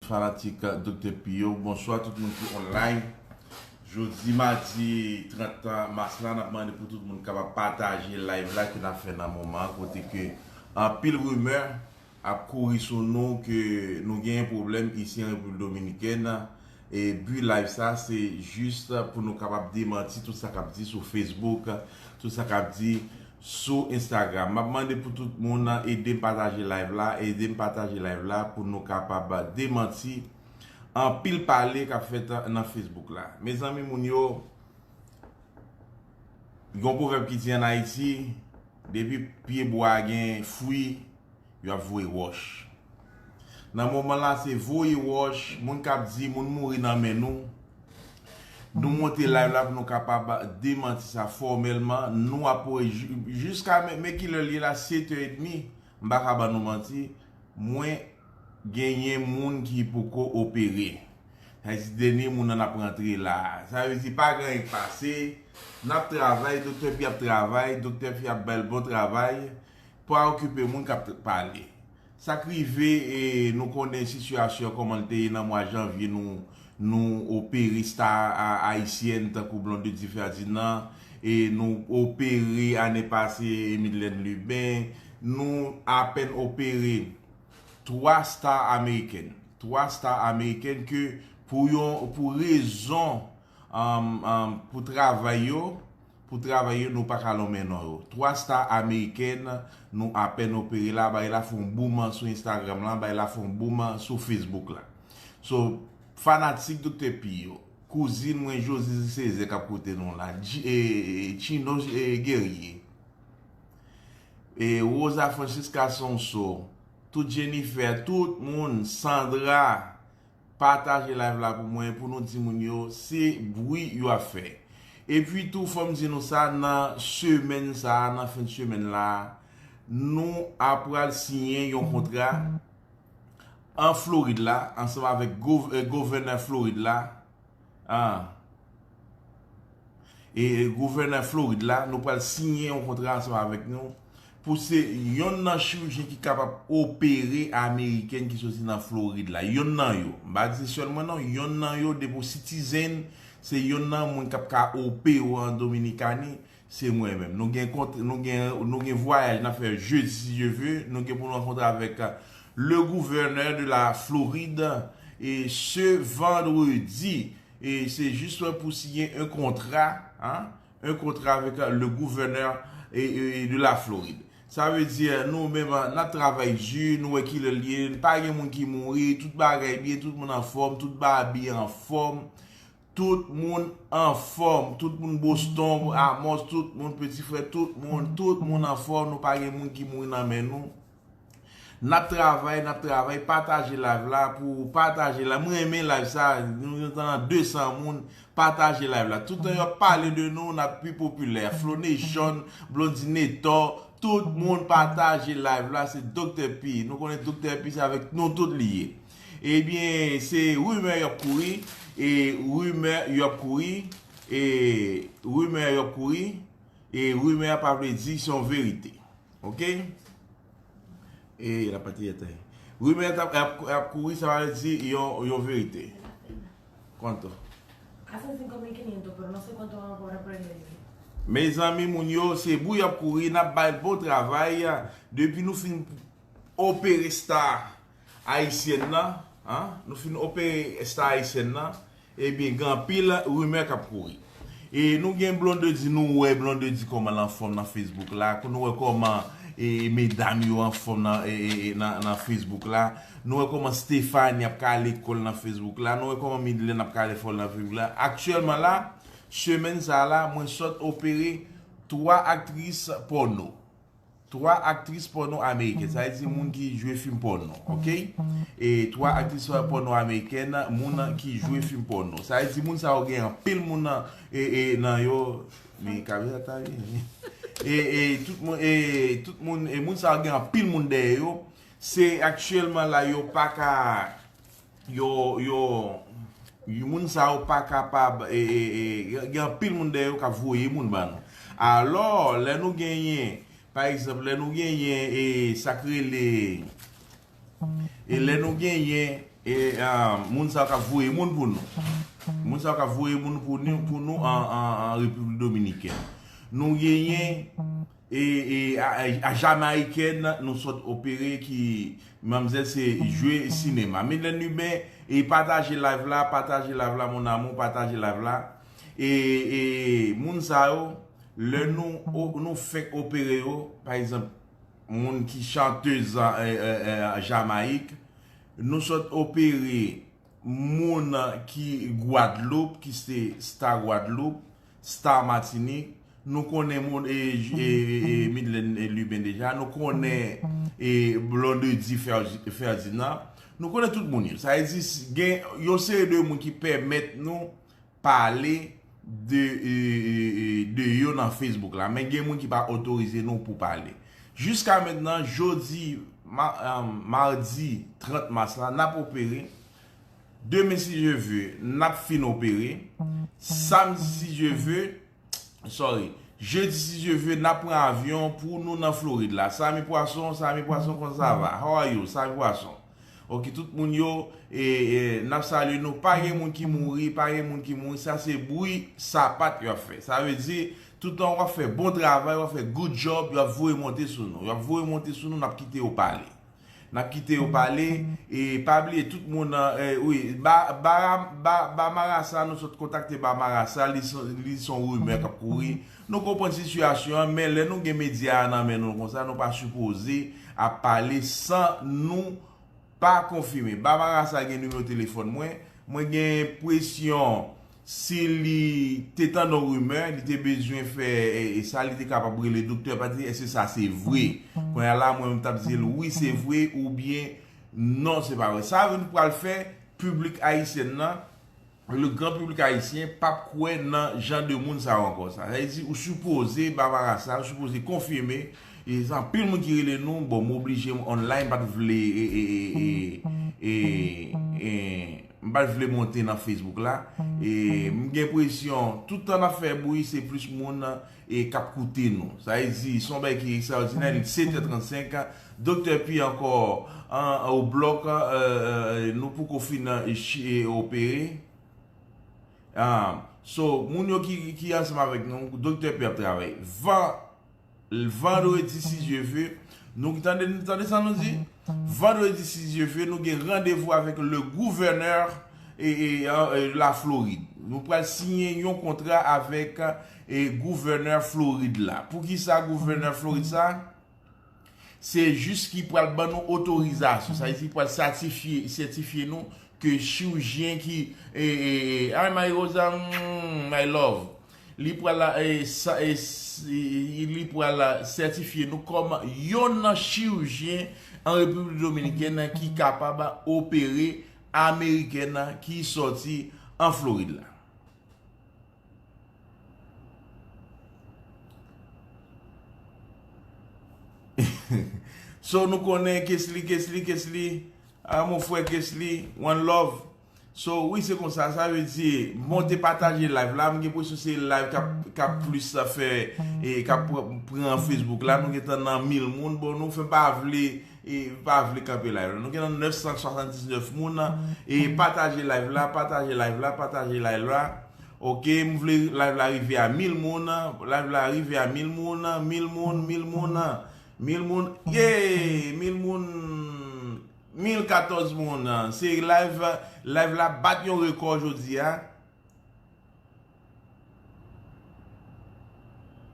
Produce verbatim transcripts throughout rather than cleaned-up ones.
Fanatik Doktè P yo, bonswa tout moun ki online. Jodi madi trant mas la, n ap mande pou tout moun kapab pataje live la ke n ap fè nan moman an, kote ke anpil rimè ap kouri sou nou ke nou genyen pwoblèm isi an Repiblik Dominikèn. E bi live sa, se jis pou nou kapab demanti tout sa k ap di sou Facebook, tout sa k ap di sou Instagram. M ap mande pou tout moun ede m pataje live la, ede m pataje live la pou nou kapab demanti anpil pale k ap fèt nan Facebook la. Mezanmi, moun yo, gen yon pwovèb ki di ann Ayiti, depi pye bwa gen fwi, yo ap voye wòch. Nan moman la, se voye wòch, moun k ap di, moun mouri nan men nou. Nou monte live la pou nou kapab demanti sa fòmèlman. Nou ap voye ji-, jiska men, men kilè l ye la, sèt è edmi, m pa ka ban nou manti. Mwen genyen moun ki poko opere. Sa vle di dènye moun nan ap rantre la. Sa vle di pa gen anyen k pase. N ap travay, Doktè P ap travay, Doktè P ap bay l bon travay. Pa okipe moun k ap t-, pale. Sa k rive, e, nou konnen sitiyasyon kòman l te ye nan mwa janvye, nou, nou opere sta a-, ayisyèn tankou Blondedy Ferdinand, e nou opere ane pase Emilène Lubin, nou apèn opere twa sta amerikèn. Twa sta amerikèn ke pou yon, pou rezon, um, um, pou travay yo, pou travay yo, nou pa ka lonmen non yo. Twa sta amerikèn, nou apèn opere la, bagay la fè yon boom sou Instagram la, bagay la fè yon boom sou Facebook la. So, fanatik Doktè P yo, kouzin mwen Josie Césaire k ap koute nou la, G-, e, e, Chino, e, Guerrier, e, Rosa Francisca Sonso, tout Jennifer, tout moun, Sandra, pataje live la pou mwen, pou nou di moun yo, se bri yo ap fè. Epi tou, fò m di nou sa, nan semèn sa, nan fen de semèn la, nou ap pral siyen yon kontra an Florid la, ansanm avèk gov-, eh, gouvènè Florid la, an, e gouvènè Florid la, nou pral siyen yon kontra ansanm avèk nou, pou se yonn nan chirijyen ki kapab opere amerikèn ki soti nan Florid la. Yonn nan yo. M pa di se sèl mwen non, yonn nan yo, depi w citizen, se yonn nan moun k ap ka opere w an Dominikani, se mwen menm. Nou gen kont-, nou gen, nou gen vwayaj n ap fè jedi, si Dye ve. Nou gen pou nou rankontre avèk, euh, le gouverneur de la Floride, e se vandredi. E se jis pou siyen yon kontra, hein, yon kontra avèk, euh, le gouverneur e, e, e de la Floride. Sa vle di, euh, nou menm, euh, n ap travay di, nou wè kilè l ye, pa gen moun ki mouri, tout bagay byen, tout moun anfòm, tout babi anfòm, tout moun anfòm, tout moun Boston, Amos, tout moun Peti Frè, tout moun, tout moun anfòm, nou pa gen moun ki mouri nan men nou. N ap travay, n ap travay, pataje live la pou pataje la. Mwen renmen live sa, nou, nou nan de san moun, pataje live la. Toutan y ap pale de nou, n ap pi popilè. Flo Nation, Blondine Netor, tout moun pataje live la, se Doktè P. Nou konnen Doktè P se avèk nou tout li ye. Ebyen, se rimè y ap kouri, e rimè y ap kouri, e rimè y ap kouri, e rimè pa vle di se yon verite. Ok? E la patria está ahí. Rimè ap, ap, ap kouri, sa vle di yon, yon verite. Quanto? Hace cinco mil quinientos, pero no sé cuánto van a cobrar por el delivery. Mezanmi, moun yo, se bri y ap kouri, n ap bay bon travay. Depi nou fin opere sta ayisyèn nan, an, nou fin opere sta ayisyèn nan, ebyen, gen anpil rimè k ap kouri. E nou gen Blondedy, nou wè Blondedy kòman l anfòm nan Facebook la, nou wè kòman, e, medam yo anfòm nan, e, e, e, nan, nan Facebook la, nou wè kòman Stéphanie ap ka lekòl nan Facebook la, nou wè kòman Midlène ap ka lekòl nan Facebook la. Aktyèlman la, semèn sa la, mwen sot opere twa aktris pòno. Twa aktris pòno amerikèn, sa vle di moun ki jwe fim pòno, ok? E twa aktris pòno amerikèn, moun ki jwe fim pòno. Sa vle di moun sa yo gen anpil moun nan, e, e, nan yo, men kamera ta vini. E, e, tout moun, e, tout moun, e, moun sa yo gen anpil moun dèyè yo. Se aktyèlman la yo pa ka, yo, yo, yo, moun sa yo pa kapab, e, e, e, gen anpil moun dèyè yo k ap voye moun ban nou. Alò, lè nou genyen, pa egzanp, lè nou genyen, e, sa k rele, e lè nou genyen, E, ah, moun sa yo k ap voye moun pou nou. Moun sa yo k ap voye moun pou nou, pou nou an, an, an Repiblik Dominikèn. Nou genyen e, e, a, a, a Jamayikèn nou sot opere ki manmzèl se jwe sinema. Midlène Lubin, e pataje live la, pataje live la, mon amour, pataje live la. E, e moun sa yo, lè nou, o- nou fèk opere yo, pa egzanp, moun ki chantez an, e, e, e, Jamayik, nou sot opere moun ki Gwadloup, ki se Star Gwadloup, Star Matinik, nou konnen moun, e, e, e, e Midlène, e, Lubin deja, nou konnen, e, Blondedy Fer- Ferdinand, nou konnen tout moun yo. Sa vle di, gen yon seri de moun ki pèmèt nou pale de, e, e, e, de yo nan Facebook la, men gen moun ki pa otorize nou pou pale. Jiska mentnan, jodi, ma- e, madi trant mas la, n ap opere. Demen, si Dye ve, n ap fin opere. Samdi, si Dye ve, sorry, jedi, si Dye ve, n ap pran avyon pou nou nan Florid la. Samy Pwason, Samy Pwason, comment ça va? How are you, Samy Pwason? Ok, tout moun yo, e, e, n ap salye nou. Pa gen moun ki mouri, pa gen moun ki mouri. Sa se bri sapat y ap fè. Sa vle di, toutan w ap fè bon travay, w ap fè good job, y ap voye monte sou nou. Y ap voye monte sou nou, n ap kite yo pale. N ap kite yo pale. E pa bliye tout moun, e, wi, ba, ba, ba, ba Marasa, nou sot kontakte ba Marasa, li son, li son rimè k ap kouri. Nou konprann sitiyasyon an, men lè nou gen medya a nan men nou konsa, nou pa sipoze ap pale san nou pa konfime. Ba Marasa gen nimewo telefòn mwen. Mwen gen enpresyon si li te tande yon rimè, li te bezwen fè, e, e sa, li te kapab rele doktè Patri, èske sa se vre? Kounye a la, mwen menm t ap di l, wi, se vre, oubyen non, se pa vre. Sa nou pral fè, piblik ayisyen nan, le grand public haïtien p ap kwè nan jan de moun sa yo ankò. Sa vle di, ou sipoze ba Marasa, ou sipoze konfime. E anpil moun ki rele nou, bon, m oblije m online, m pa t vle, e, e, e, e, e, e, m pa t vle monte nan Facebook la. E m gen enpresyon, tout tan n ap fè bri, se plis moun, e, k ap koute nou. Sa vle di, se yon bagay ki ekstraòdinè, li sèt è trannsenk, Doktè Pi ankò, an, o blòk, e, e, nou poko fin, e, chi- e, opere. Ah, so, moun yo ki, ki ansanm avèk nou, Doktè Pi ap travay. Van- Vandredi, si Dye ve, nou tande, tande sa nou di? Vandredi, si Dye ve, nou gen randevou avèk le gouvènè e, e, e, la Florid. Nou pral siyen yon kontra avèk, e, gouvènè Florid la. Poukisa gouvènè Florid sa? Se jis ki pral ban nou otorizasyon. Sa vle di, li pral sètifye, sètifye nou ke chirijyen ki, e, e, e, ay, my Rosa, mm, my love. Li pral, e, sa- e, s- e, li pral sètifye nou kòm yonn nan chirijyen an Repiblik Dominikèn ki kapab opere Amerikèn ki sòti an Florid la. So, nou konnen Kesly, Kesly, Kesly, ah, mon frè Kesly, one love. So, wi, se konsa, sa vle di, monte pataje live la, m gen enpresyon se live k ap, k ap plis fè, e k ap pr- pran Facebook la, nou gentan nan mil moun, bon, nou fè pa vle, e pa vle kanpe live la. Nou gentan nèf san swasanndiznèf moun, e pataje live la, pataje live la, pataje live la. Ok, m vle live la rive a mil moun, live la rive a mil moun, mil moun, mil moun, mil moun, ye, mil moun, mil katòz moun. Se live, live la bat yon rekò jodi a.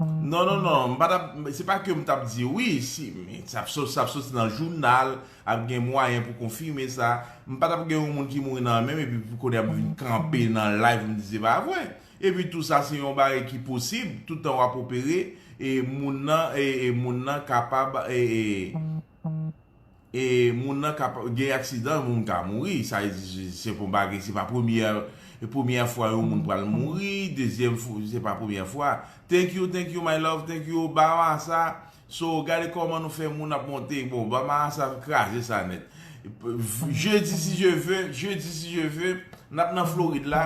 Non, non, non, m pa t ap, se pa ke m t ap di wi, si, men sa ap so- sa ap soti nan jounal, ap gen mwayen pou konfime sa. M pa t ap gen yon moun ki mouri nan men m, epi pou kounye a m vin kanpe nan live, m di se pa vre. Epi tou sa se yon bagay ki posib, toutan w ap opere, e moun nan, e, e moun nan kapab, e, e, e moun nan ka gen aksidan, moun ka mouri. Sa vle di, se pa yon bagay, se pa premyè, premyè fwa yon moun pral mouri, dezyèm fwa, se pa premyè fwa. Thank you, thank you, my love, thank you, Bamasa. So, gade kòman nou fè moun ap monte. Bon, Bamasa kraze sa nèt. Jedi, si Dye ve, jedi, si Dye ve, n ap nan Florid la.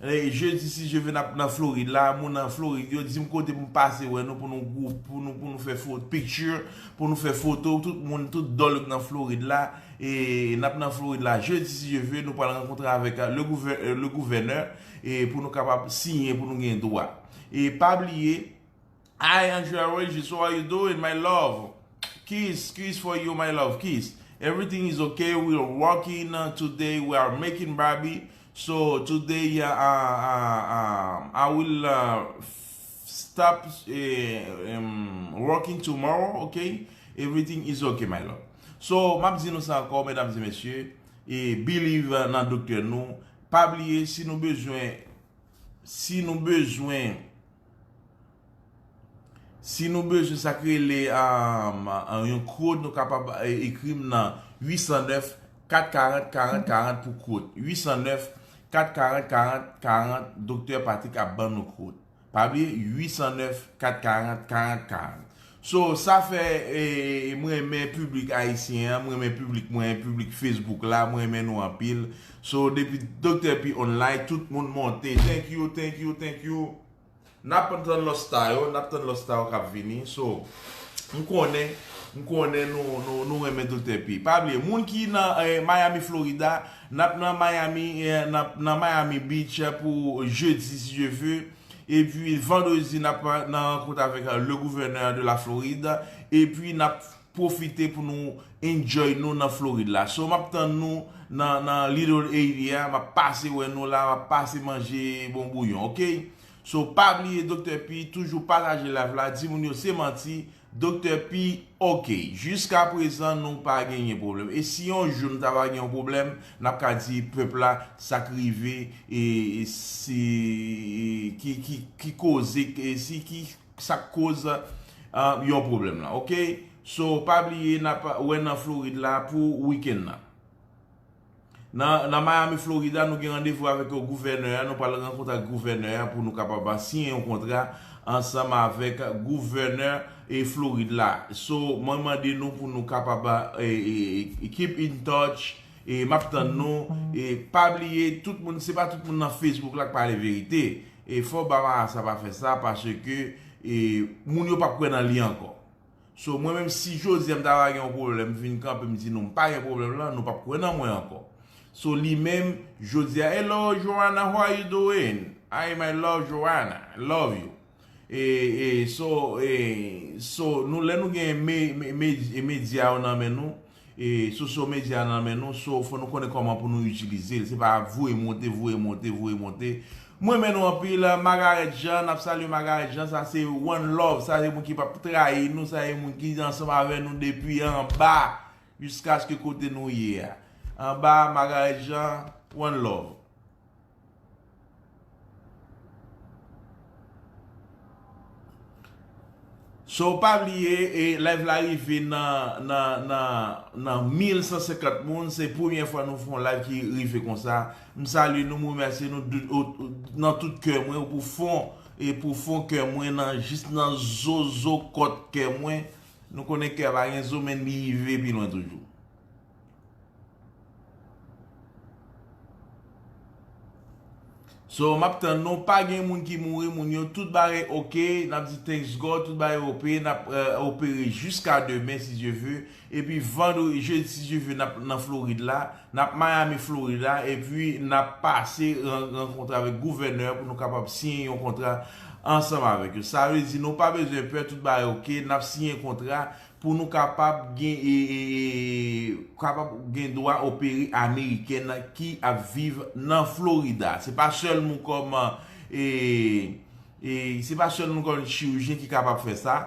E jedi, si Dye vle, n ap nan Florid la. Moun nan Florid yo, di m kote pou m pase wè nou, pou nou gwoup, pou nou, pou nou fè foto, picture, pou nou fè foto. Tout moun, tout dòl yo k nan Florid la. E n ap nan Florid la jedi, si Dye vle, nou pral rankontre avèk le gouvè- le gouvènè, e pou nou kapab siyen, pou nou gen dwa. E pa bliye, Hi, Andrea Regis, how are you doing, my love? Kiss, kiss for you, my love, kiss. Everything is okay. We are working uh, today. We are making Barbie. So today uh, uh, uh, I will uh, f- stop uh, um, working tomorrow, okay? Everything is okay, my love. So, m ap di nou sa ankò, medam e mesye, e believe uh, nan doktè nou. Pa bliye, si nou bezwen, si nou bezwen Si nou bezwen sa k rele um, yon quote, nou kapab eh, ekri m nan uit san nèf, kat karant, karant, karant pou quote. Uit san nèf, kat karant, karant, karant, Doktè Patrick ap ban nou quote. Pa bliye, uit san nèf, kat karant, karant, karant. So, sa fè eh, m renmen piblik ayisyen an, m renmen piblik mwen, piblik Facebook la, m renmen nou anpil. So, depi Doktè P online, tout moun monte. Thank you, thank you, thank you. N ap tann lòt star yo, n ap tann lòt star yo k ap vini. So, m konnen, m konnen nou, nou, nou renmen Doktè P. Pa bliye, moun ki nan eh, Miami, Florida, n ap nan Miami, eh, n ap nan Miami Beach eh, pou jedi, si Dye vle. Epi vandredi, n ap nan rankont avèk eh, le gouvènè de la Florid. Epi n ap pwofite pou nou enjoy nou nan Florid la. So, m ap tann nou nan, nan Little Haiti a, m ap pase wè nou la, m ap pase manje bon bouyon, oke? So, pa bliye Doktè P, toujou pataje live la, di moun yo se manti, Doktè P, oke. Jiska prezan, nou pa genyen pwoblèm. E si yon jou nou ta va gen yon pwoblèm, n ap ka di pèp la sa k rive, e, e si, e, ki, ki, ki koze, e si ki sa k koz ah, yon pwoblèm la, oke? So, pa bliye, n ap wè nan Florid la pou wikenn nan. Nan, nan Miami, Florida, nou gen randevou avèk gouvènè a. Nou pral rankontre ak gouvènè a pou nou kapab siyen yon kontra ansanm avèk gouvènè e Florid la. So, mwen mande nou pou nou kapab eh, eh, keep in touch. E m ap tann nou. E pa bliye, tout moun, se pa tout moun nan Facebook la k pale verite. E fò Barbara sa pa fè sa, paske e, moun yo p ap kwè nan li ankò. So, mwen menm, si jodi a m ta va gen yon pwoblèm, m vin kanpe, m di nou, m pa gen pwoblèm lan, nou p ap kwè nan mwen ankò. So, li menm, jodi a, hello, Joanna, how are you doing? Hi, my love, Joanna, I love you. E, e, so, e, so, nou, lè nou gen me, me, me, medya yo nan men nou, e, social media nan men nou, so, fò nou konnen kòman pou nou itilize l. Se pa voye monte, voye monte, voye monte. Mwen renmen nou anpil, Margaret Jean, n ap salye Margaret Jean, sa se one love, sa se moun ki p ap trayi nou, sa se moun ki ansanm avè nou depi anba, jiskaske kote nou ye a. Anba, Margaret Jean, one love. So, pa bliye, e, live la rive nan, nan, nan, nan mil san senkant moun. Se premye fwa nou fè yon live ki rive konsa. M salye nou, m remèsye nou de- o- o- nan tout kè mwen, pou fon, e pou fon kè mwen, nan jis nan zo, zo kòt kè mwen. Nou konnen kè pa gen zo, men li rive pi lwen toujou. So, m ap tann nou, pa gen moun ki mouri, moun yo, tout bagay oke, n ap di thanks God, tout bagay oke, n ap eh, opere jiska demen, si Dye vle. Epi vandredi, jedi, si Dye vle, n ap nan Florid la, n ap Miami, Florid la, epi n ap pase ran- rankontre avèk gouvènè pou nou kapab siyen yon kontra ansanm avèk yo. Sa vle di nou pa bezwen pè, tout bagay oke, n ap siyen kontra, pou nou kapab gen e, e, e, kapab gen dwa opere ameriken ki ap viv nan Florida. Se pa sèl nou kòm e, e, se pa sèl nou kòm chirurgien ki kapab fè sa.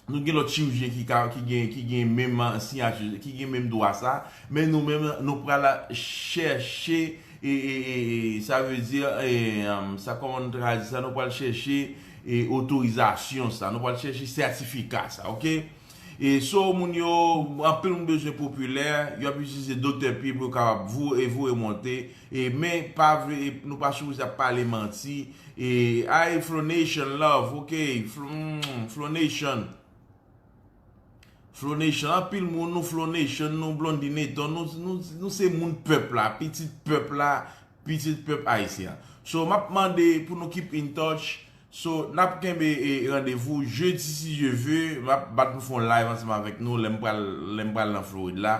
Nou gen lòt chirurgien ki ka ki gen ki gen menm siyati, ki gen menm dwa sa, men nou menm nou pral chèche e, e, e, e, sa vle di e, um, sa kòman nou tradui sa, nou pral chèche e, otorizasyon sa, nou pral chèche sètifika sa, oke? E so moun yo, anpil moun bezwen popilè, yo ap itilize Doktè P pou yo kapab vou e voye monte, e men pa vle, e nou pa sipoze ap pale manti, e ay Flow Nation love, oke, Flo- mm, Flow Nation. Flow Nation, anpil moun, nou Flow Nation, nou Blondine Neton, nou, nou, nou se moun pèp la, pitit pèp la, pitit pèp ayisyen an. So, m ap mande pou nou keep in touch. So, n ap kenbe e, randevou jedi, si Dye ve. M ap bat pou fè yon live ansanm avèk nou lè m pral, lè m pral nan Florid la.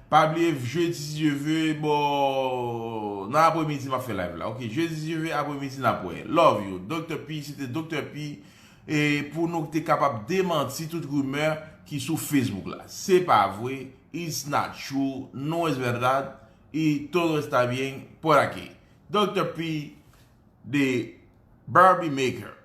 Pa bliye, jedi, si Dye ve, bon, nan apremidi, m ap fè live la. Ok, jedi, si Dye ve, apremidi, n ap wè. Love you. Doktè P, se te Doktè P. E pou nou te kapab demanti tout rimè ki sou Facebook la. Se pa vre. It's not true. No es verdad. Y todo está bien por aquí. Doktè P, the Barbie Maker.